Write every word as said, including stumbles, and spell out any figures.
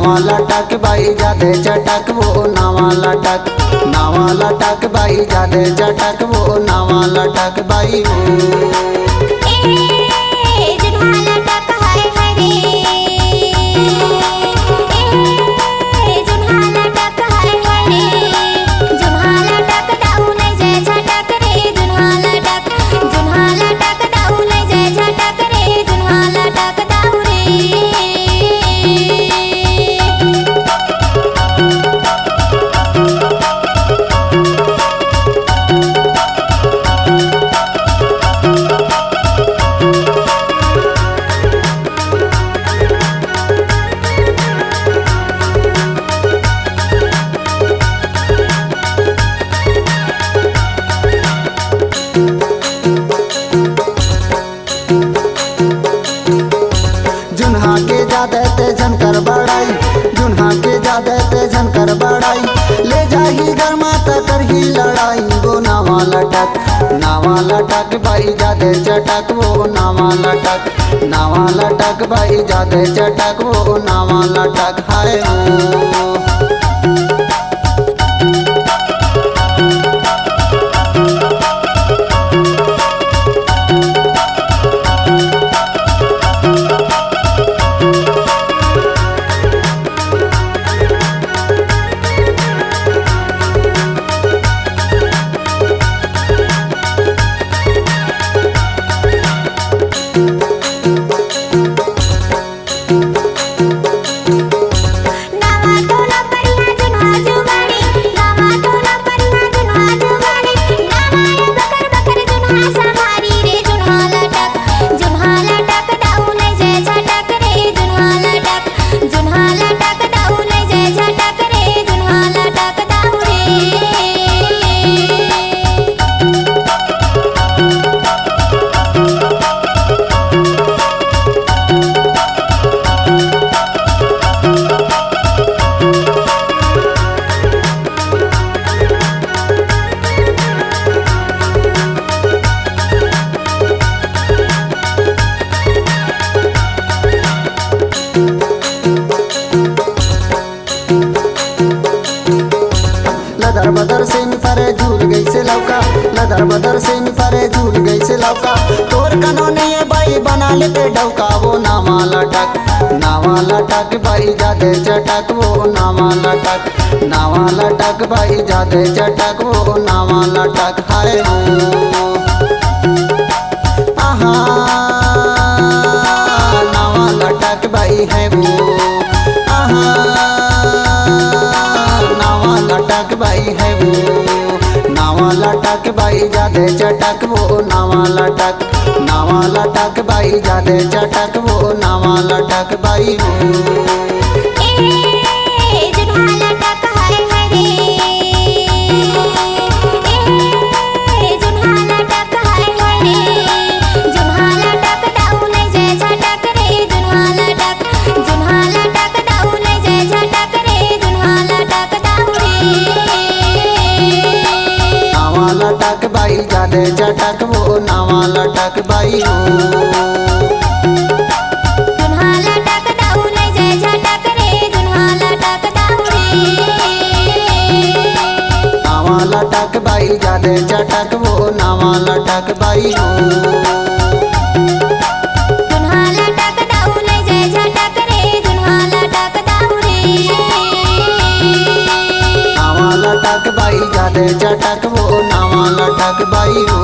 नवा लटक बाई जादे चटक वो नवा लटक, नवा लटक बाई जादे चटक वो नवा लटक बाई हो। ए जुन्हा लटक हाय हाय रे। ए जुन्हा लटक हाय हाय रे। जुन्हा लटक दाऊ नहीं जय झटक रे। जुन्हा लटक, जुन्हा लटक दाऊ नहीं जय झटक रे। जुन्हा लटक दाऊ रे। जुन्हा के जादे ते झन कर बड़ाई, जुन्हा के जादे ते झन कर बड़ाई, ले जाही घर माता करही लड़ाई। वो नावा लटक, नावा लटक बाई जादे चटक, वो नावा लटक, नावा लटक बाई जादे चटक, वो नावा लटक हाय हो। नवा टोला परिया जुनवा जुगाड़ी, नवा टोला परिया जुनवा जुगाड़ी, नवा ए बकर बकर जुनवा संभारी रे जुनवा लटक, जुनवा लटक दाऊ नहीं जय झटक रे जुनवा लटक, जुनवा लटक दाऊ नहीं जय झटक रे जुनवा लटक दाऊ रे। लदर बदर से निपरे झूल गई से लौका, लदर बदर से निपरे झूल गई से लौका। तोर कनो नहीं बाई बना लेते डौका। वो नावा लटक, नावा लटक बाई जादे चटक, वो नावा लटक, नावा लटक बाई जादे चटक, वो नावा लटक हाय हो। आहा, नावा लटक बाई है वो। आहा, नावा लटक बाई है वो। नावा लटक बाई जादे चटक वो। नावा लटक, नावा लटक बाई जादे चटक वो। नावा लटक बाई हो। ए जुनहा लटक हाय हाय रे। ए जुनहा लटक हाय हाय रे। जुनहा लटक दाऊ नहीं जय झटक रे। जुनहा लटक, जुनहा लटक दाऊ नहीं जय झटक रे। जुनहा लटक दाऊ रे। नावा लटक बाई जादे चटक वो। नावा लटक बाई हो। जुनहा लटक दाऊ नहीं जय झटक रे। जुनहा लटक दाऊ रे। नावा लटक बाई जादे चटक वो। नावा लटक बाई हो। जुनहा लटक दाऊ नहीं जय झटक रे। जुनहा लटक दाऊ रे। नावा लटक बाई जादे चटक वो। नावा लटक बाई हो।